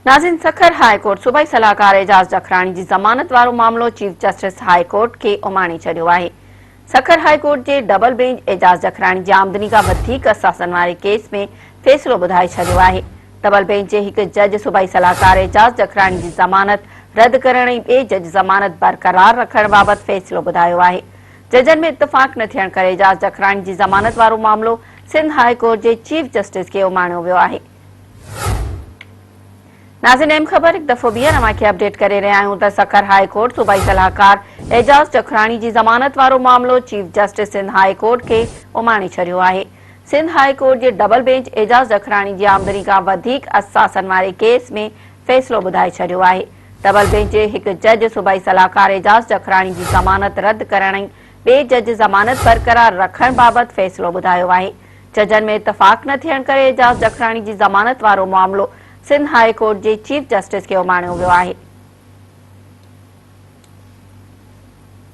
ناظرين Sukkur high court صوبائي صلاحڪار اعجاز جکراڻي جي ضمانت وارو معاملو چيف جسٽس هاء ڪورٽ کي اماڻي ڇڏيو آهي. سکر هاء ڪورٽ جي ڊبل بينچ اعجاز جکراڻي جي آمدني کان وڌيڪ اثاثن واري ڪيس ۾ فيصلو ٻڌائي ڇڏيو آهي. ڊبل بينچ جي هڪ جج صوبائي صلاحڪار اعجاز جکراڻي جي ضمانت رد ڪرڻ ۽ ٻئي جج ضمانت برقرار رکڻ بابت فيصلو ٻڌايو آهي. ججن ۾ اتفاق نه ٿيڻ ڪري اعجاز جکراڻي جي ضمانت وارو معاملو سنڌ هاء ڪورٽ جي چيف جسٽس کي اماڻيو ويو آهي. ناظرين اهم خبر هڪ دفعو ٻيهر اوهان کي اپڊيٽ ڪري رهيا آهيون ته سکر هاء ڪورٽ صوبائي صلاحڪار اعجاز جکراڻي جي ضمانت وارو معاملو chief justice Sindh high court کي اماڻي ڇڏيو آهي. سنڌ هاء ڪورٽ جي ڊبل بينچ اعجاز جکراڻي جي آمدني کان وڌيڪ اثاثن واري ڪيس ۾ فيصلو ٻڌائي ڇڏيو آهي. ڊبل بينچ جي هڪ جج صوبائي صلاحڪار اعجاز جکراڻي جي ضمانت رد ڪرڻ ۽ ٻئي جج ضمانت برقرار رکڻ بابت فيصلو ٻڌايو آهي. ججن ۾ اتفاق نه ٿيڻ ڪري اعجاز جکراڻي جي ضمانت وارو معاملو سنڌ هاء ڪورٽ جي چيف جسٽس کي اماڻيو ويو آهي.